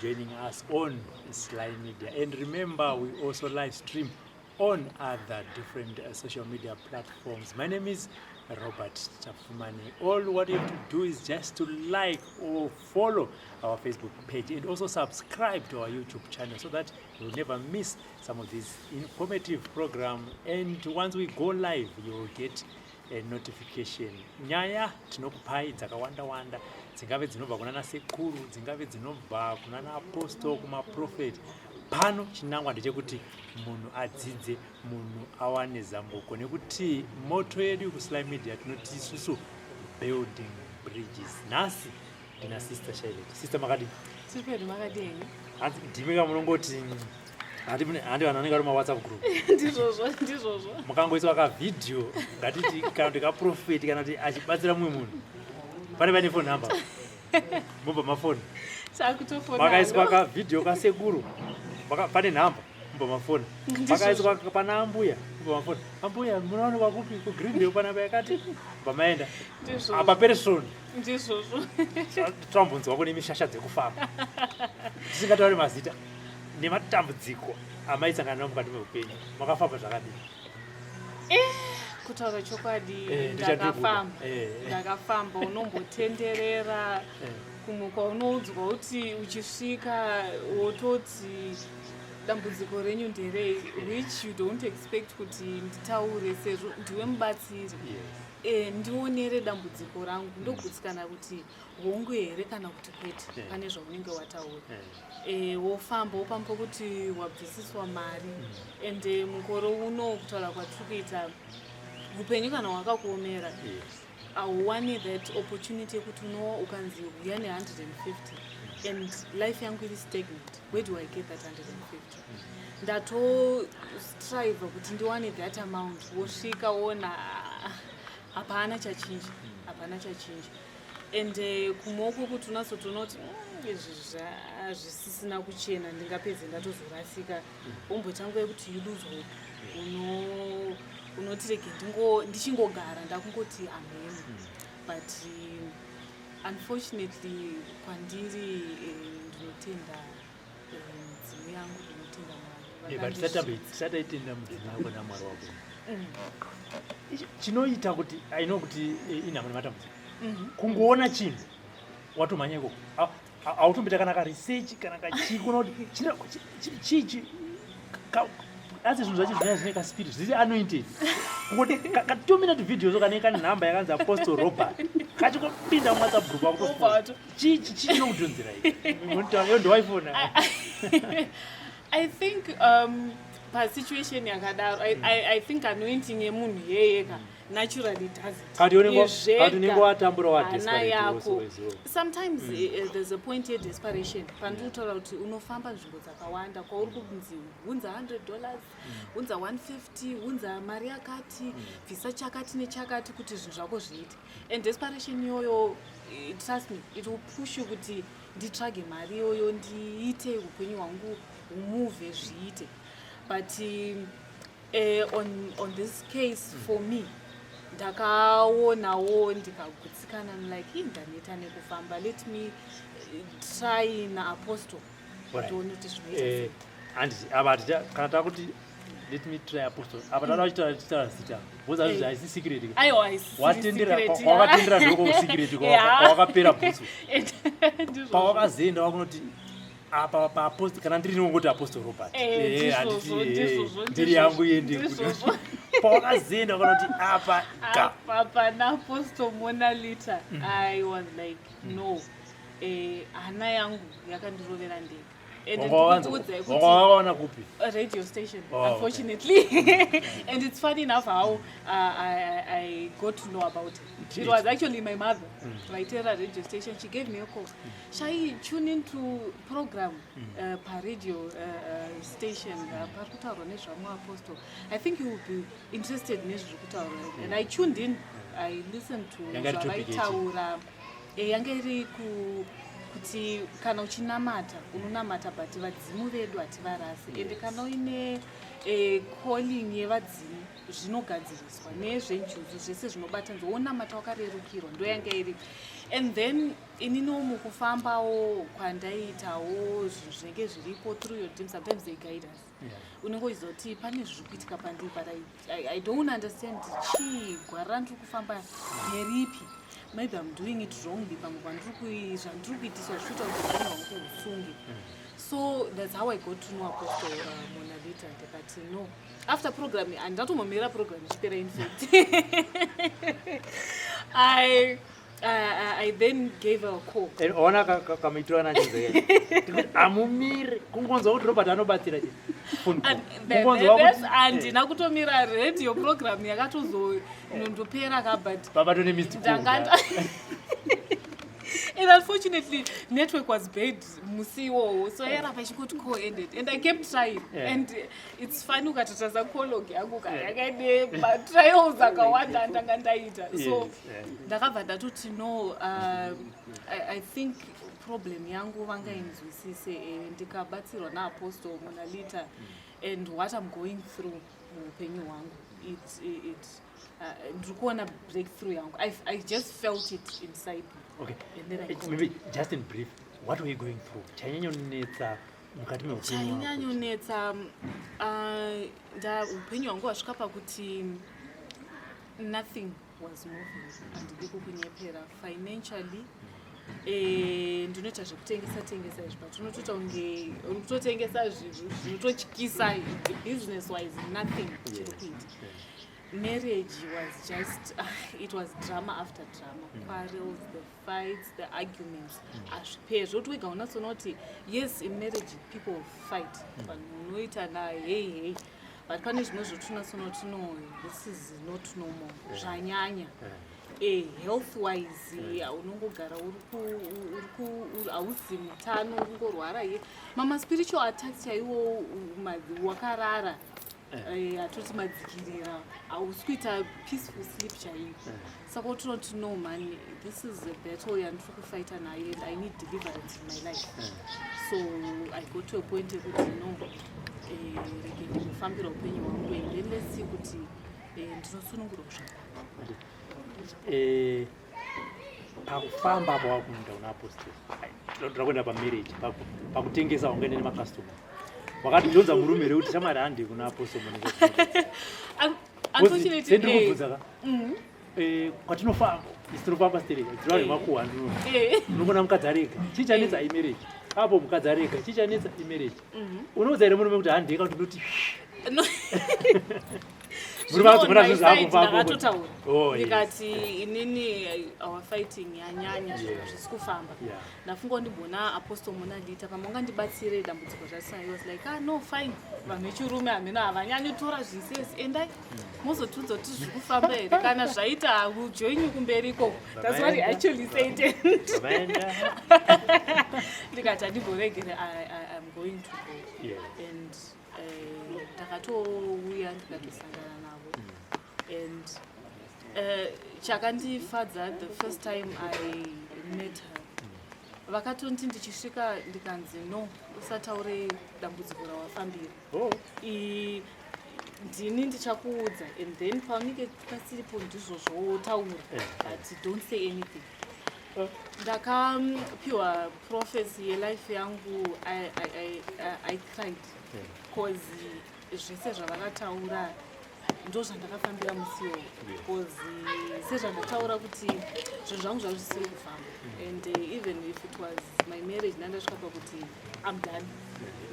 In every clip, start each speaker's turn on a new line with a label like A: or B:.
A: joining us on Sly Media. And remember, we also live stream on other different social media platforms. My name is Robert Tapfumaneyi. All what you have to do is just to like or follow our Facebook page and also subscribe to our YouTube channel so that you'll never miss some of these informative program. And once we go live, you'll get a notification. Nyaya tinokupai dzakawanda wanda, dzingave dzinobva kuna nasekuru, dzingave dzinobva kuna naapostle, kumaprofeti. Pano chinangwa ndechekuti munhu adzidze, munhu awane zambuko, nekuti motto yedu kuSly Media tinoti isusu building bridges. Nhasi ndina Sister Shilet. Sister, makadii?
B: Tiri makadini?
A: Hanzi ndimi kamunongoti handi vanhu vanenge vari mawhatsapp group.
B: Ndizvozvo, ndizvozvo.
A: Mukangoiswa kavhidhiyo, ngatiti kana kuti kaprofeti, kana kuti achibatsira mumwe munhu, pane phone number, mobva mafoni.
B: Takutofona.
A: Makaiswa kavhidhiyo kasekuru, pane nhamba, mobva mafoni. Pakaiswa pana ambuya, mobva mafoni: "Ambuya, munowanikwa kupi kuGreendale?" Panapa yakati bva maenda apa pere svondo.
B: Ndizvozvo.
A: Tambonzwa kune mishasha dzekufamba, tisingatauri mazita, nematambudziko amaisangana nawo mukati meupenyu. Makafamba zvakadii?
B: Kutaura chokwadi,
A: Ndichandiri kuda.
B: ndakafamba. Ndakafamba, unombotenderera kumwe kwaunoudzwa kuti uchisvika wototi, "Dambudziko renyu nderei?" which you don't expect kuti nditaure, sezvo ndiwe mubatsiri. Ndionere dambudziko rangu, ndogutsikana kuti hongu here kana kuti kwete pane zvaunenge wataura. Wofamba, wopamba pokuti wabvisiswa mari. Ende mukore uno, kutaura kwatiri kuita, upenyu kana hwakakuomera, hauwani that opportunity yekuti uno ukanzi uya ne150 and life yangu iri stagnant, where do I get that 150? Ndatostrive kuti ndiwane that amount, wosvika wona, ah, hapana chachinja, hapana chachinja. And kumwe kwekuti unatsotoona kuti izvi zvisisina kuchena, ndingapedze ndatozorasika. Womboita nguva yekuti you lose hope, unoti rege ndichingogara, ndakungoti amheni. But unfortunately kwandiri, ndinotenda mudzimu yangu, ndinotenda Mwari.
A: But tisataitenda mudzimu yako naMwari wako. Chinoita kuti aino kuti inhamo nematambudziko, kungoona chinhu watomhanya ikoko, hautomboita kana karesearch kana kachii kuona kuti chii asi. Zvinhu zvacho zvinenge zvine kaspirit, zviri anointed. Kungoti ka2 minute video so kanenge kane nhamba yakanzi Apostle Robert, kachingopinda muWhatsApp group.
B: Wobva
A: akuto chii chii chinokudhonzera iyo? Ndowaifona.
B: I think pasituation yakadaro, I think anointing yemunhu yeyeka naturally does it.
A: Kati unenge watambura.
B: Hana yako sometimes, there's a point yedesperation pandiri kutaura kuti unofamba nzvimbo dzakawanda kwauri kunzi hunza $100, hunza 150, hunza mari yakati, bvisa chakati nechakati kuti zvinhu zvako zviite. And desperation iyoyo, trust me, it will push you kuti nditsvage mari iyoyo, ndiite upenyu hwangu humove, zviite. But on this case, for me, ndakaonawo ndikagutsikana. I'm like, "Ii, ndaneta nekufamba, let me try naapostle, ndione kuti zvinoita sei."
A: Handiti apa kana takuti let me try apostle, apa tada kuchitaura zita because azvizvi haisi secret.
B: Aiwa, haisisiri
A: Watendera
B: secret.
A: Kwawakatendera ndoko secret. Kwawakapera bhutsu.
B: Ndizvozvo.
A: Pawakazoenda wakunoti apa paapostle, kana ndiri nongoti Apostle Robert.
B: Ndizvozvo,
A: Handiti,
B: ndizvozvo,
A: ndiri
B: ndizvozvo,
A: yangu iende.
B: Ndizvozvo.
A: Pawakazoenda wakanoti apa ga.
B: Apa pana Apostle Monalita, I was like, no, hana yangu yakandirovera ndega. And ndikukuudzai kuti
A: Wanga wakaona kupi?
B: A radio station.
A: Oh, okay.
B: Unfortunately, and it's funny enough how I got to know about it. It was actually my mother vaiteera radio station. She gave me a call, "Shai, tune into program paradio station, pari kutaurwa nezvamuapostle. I think you will be interested nezviri kutaurwa." And I tuned in, I listened to
A: Yanga iri topic yechi?
B: zvavaitaura. Yanga iri ku Kuti kana uchinamata, unonamata, but vadzimu vedu hativarasi. Ende kana uine calling yevadzimu, zvinogadziriswa nezvenjuzu, zvese zvinobatanidza, wonamata wakarerukirwa. Ndo yanga iri. And then ininiwo mukufambawo kwandaiitawo, zvinhu zvinenge zviripo through your dream, sometimes they guide us. Unenge uchizoti pane zviri kuitika pandiri, but I don't understand chii, gwara randiri kufamba nderipi. Maybe I'm doing it wrongly, pamwe zvandiri kuitiswa zvichiita kuti upenyu hwangu husunge. So that's how I got to know Apostle Monalita. Ndikati no, after program, handatombomira program ichipera. In fact, I then gave her a call.
A: Ona kamuitiro anachizeka, amumire kungonzwa kuti Robert anobatsira.
B: Handina kutomira radio program yakatozonondopera ka, but
A: Babato nemissed.
B: And unfortunately network was bad musi iwowo, so yaramba ichingoti call ended, and I kept trying. And it's funny, ukatotarisa call log yangu ka, yakaine matrials akawanda andanga ndaita. So ndakabva ndatoti no, I think problem yangu vangainzwisise. Ndikabatsirwa naApostle Monalita, and what I'm going through muupenyu hwangu, it ndiri kuona breakthrough yangu. I just felt it inside me. And then I called.
A: Maybe just in brief, what were you going through chainyanyonetsa mukati meupenyu hwako?
B: Chainyanyonetsa, upenyu hwangu hwasvika pakuti nothing was moving. Handidi kukunyepera. Financially, ndinoita zvekutengesa tengesa izvi, but unotoita kunge uri kutotengesa zvinhu zvinototyisa. Business wise, nothing chiri kuita. Marriage was just, it was drama after drama, quarrels, the fights, the arguments, hazviperi. Zvoti wega unatsoona kuti yes, in marriage people fight, vanhu unoita na hei hei, but pane zvimwe zvotinatsoona kuti no, this is not normal, zvanyanya. Health wise, unongogara hauzi mutano, uri kungorwara ye mama spiritual attacks chaiwo, wakarara, atoti madzikirira, hausi kuita peaceful sleep chaiyo. Saka utinoti no man, this is a battle yandiri kufighta nayo and I need deliverance in my life. So I got to a point yekuti no, rege ndimufambira upenyu hwangu and then let's see kuti ndinosunungurwa kusvika.
A: Pakufamba apo wakuenda una apostle, toda kuenda pamarriage, pakutengesa wangaenda nemacustomer, wakatidhonza murume here kuti shamwari, handi kuna apostle?
B: Unfortunately,
A: Sendiri kubvunza ka, kwatinofamba isi, tinofamba stereka dzirwa nemakuhwa, ndino unongona mukadzi arega, chii chanetsa? Imarriage. Apo mukadzi arega, chii chanetsa? Imarriage. Unoudza here murume kuti handeka, kuti ndoti
B: No.
A: Murume akadzokera zvinhu
B: Zvino on my
A: zvako
B: side
A: pako.
B: ndakatotaura ndikati inini our fighting yanyanya, zvinhu zvisi kufamba. Ndafunga ndibona Apostle Monalita, pamwe ungandibatsire dambudziko zvatisina. He was like, "Ah, no, fine." Vanhu vechirume hameno havanyanyi kutora zvinsesi. Endai mozotiudza kuti zviri kufamba here, kana zvaita will join you kumberi ikoko. That's what he actually said.
A: Vaenda.
B: Ndikati handimboregere, I'm going to go. And ndakatouya, ndikatosangana navo. And chakandifadza, the first time I met her, vakatonditi ndichisvika, ndikanzi no, usataure dambudziko rawafambira. Ndini ndichakuudza, and then paunenge pasiripo ndizvozvo wotaura, but don't say anything. Ndakapiwa prophecy yelife yangu. I cried because zvese zvavakataura ndo zvandakafambira musiwo, because sezvandataura kuti zvinhu zvangu zvava zvisiri kufamba. And even if it was my marriage, ndandasvika pakuti I'm done,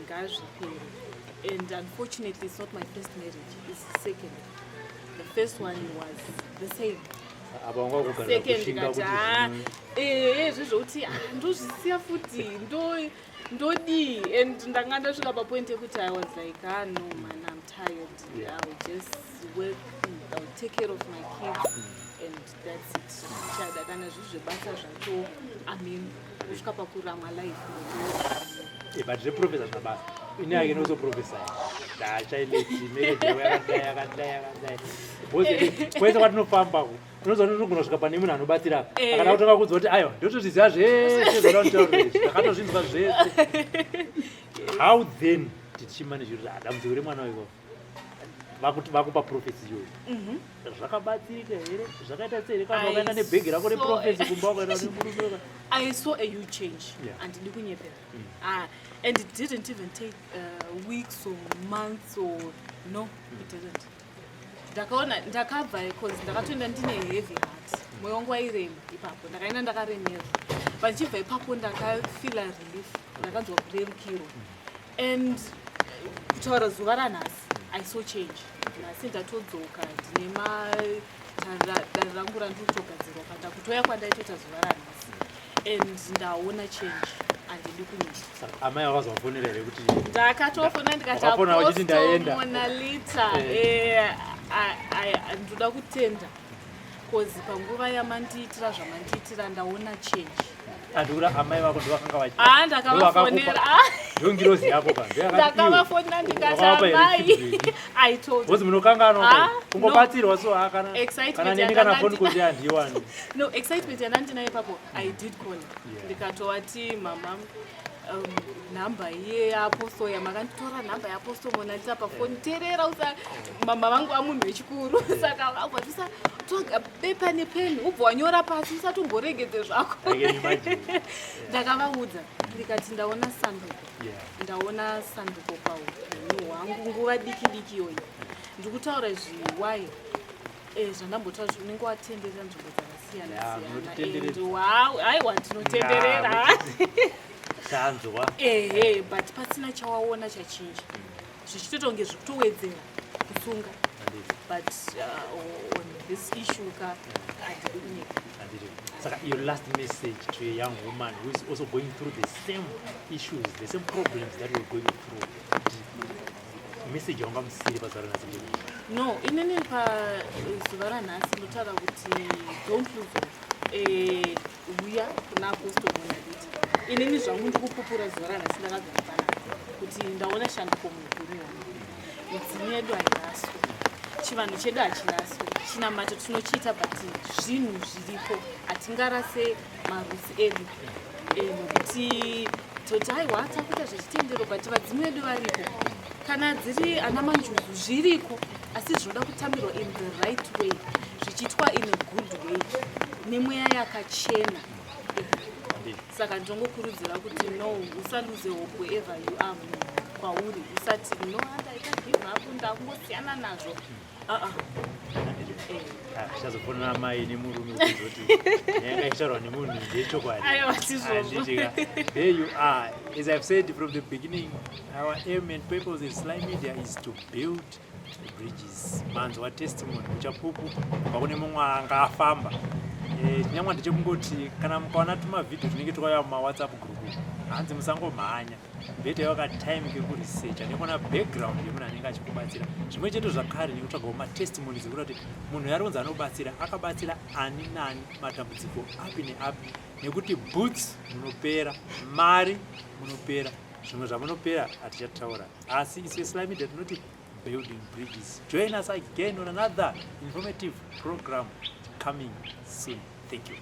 B: ngazvipere. And unfortunately it's not my first marriage, it's the second. The first one was the same.
A: Apa wanga kugara
B: Second,
A: kushinga
B: ndikati
A: kuti
B: ha, zvezvokuti ah, ndozvisiya futi, ndodii? And ndanga ndasvika papoint yekuti I was like, "Ah, no man, I'm tired. I'll just work, I'll take care of my kids and that's it." Chada kana zviri zvebasa zvacho, I mean, kusvika pakuramwa life.
A: But zveprophecy hazvina basa. Ini I can also prophesy. Ndachaileti marriage yako yakadai yakadai yakadai. Because kwese kwatinofamba ku unoziva kuti unogona kusvika pane munhu anobatsira akada kutanga kuudza kuti aiwa ndotozviziva zvese zvaunotaura izvi, ndakatozvinzwa zvese. How then did she manage kuti, "Ah, dambudziko remwana wiko vakupa prophecy iyoyo, zvakabatsirika here? Zvakaita sei here? Kana wakaenda nebhegi rako reprophecy kumba, ukaenda nemurume?"
B: I saw a huge change. Handidi kunyepera. Ah, and it didn't even take weeks or months or, no, it didn't. Ndakaona ndakabva, because ndakatoenda ndine heavy heart, mwoyo wangu wairema ipapo. Ndakaenda ndakaremerwa, but ndichibva ipapo ndakafeela relief, ndakanzwa kurerukirwa. And kutaura zuva ranhasi, I saw change. Nhasi ndatodzoka, ndine dare rangu randiri kutogadzirwa pandakutoya kwandaitoita zuva ranhasi, and ndaona change, handidi kunyika.
A: Saka amai vakazovafonera here kuti
B: Ndakatofona ndikati,
A: Wakafona uchiti ndaenda.
B: "Apostle Monalita, ndoda kutenda, 'cause panguva yamandiitira zvamandiitira, ndaona change."
A: Andikuti amai vako ndovakanga vachi
B: Ah, ndakavafonera.
A: Ndo ngirozi yako ka.
B: Ndakavafonera ndikati,
A: Wakavapa here
B: "Amai,"
A: feedback?
B: I told
A: Because munokanganwa.
B: Ah,
A: Kungobatsirwa so, ah, kana
B: Excitement
A: kana neni kana
B: yandanga
A: phone kuti handiwani.
B: No, excitement yandandinayo ipapo, I did call. Ndikatovati, "Mama, nhamba iye yeapostle yamakanditora, nhamba yeApostle Monalita pafoni, teerera." Usa mama vangu vamunhu wechikuru, saka vabva usa toga bepa nepeni, ubva wanyora pasi, usatomboregedze zvako.
A: I can imagine.
B: Ndakavaudza ndikati, "Ndaona sanduko, ndaona sanduko paupenyu hwangu nguva diki diki iyoyi." Ndikutaura izvi why? Zvandambotaura kuti unenge watenderera nzvimbo dzakasiyana
A: Yeah,
B: siyana.
A: munotenderedza.
B: And wow, aiwa, ndinotenderera.
A: Tanzwa.
B: Ehe, but pasina chawaona chachinja, zvichitoita kunge zvikutowedzera kusunga.
A: Handiti.
B: But on this issue ka, handidi kunyeka.
A: Handiti. Saka your last message to a young woman who is also going through the same issues, the same problems that we're going through, kuti message yaungamusiyire pazuva ranhasi ndei?
B: No, inini pazuva ranhasi ndotaura kuti don't lose hope. Uya kuna Apostle Monalita. Inini zvangu ndikupupura zuva ranhasi ndakagara panapa kuti ndaona shanduko muupenyu hwangu. Midzimu yedu hairaswi, chivanhu chedu hachiraswi, chinamato tinochiita, but zvinhu zviripo, hatingarase maroots edu, nokuti toti aiwa, takuita zvechitendero, but vadzimu vedu variko. Kana dziri ana manjuzu, zviriko, asi zvinoda kutambirwa in the right way, zvichiitwa in a good way, nemweya yakachena.
A: Handiti.
B: Saka ndinongokurudzira kuti no, usalose hope wherever you are kwauri. Usati, "No, handaita give up, ndakungosiyana nazvo." Aa.
A: Handiti.
B: Eh.
A: Ah, tichazofonera mai nemurume kuzoti nyaya ichitaurwa nemunhu ndeyechokwadi.
B: Aiwa, tizvozvo.
A: Handiti ka? There you are. As I've said from the beginning, our aim and purpose as Sly Media is to build bridges. Manzwa testimony, uchapupu kubva kune mumwe anga afamba. Chinyamwa ndechekungoti kana mukaona tumavhidhio tunenge twakauya mumawhatsapp group, hanzi musangomhanya, better katime kekuresearcha nekuona background yemunhu anenge achikubatsira. Zvimwe chete zvakare nekutsvagawo matestimonies ekuona kuti munhu ari kunzi anobatsira akabatsira ani nani, matambudziko api neapi, nekuti boots munopera, mari munopera, zvimwe zvamunopera hatichataura. Asi isu Sly Media tinoti building bridges. Join us again on another informative program coming soon. Thank you.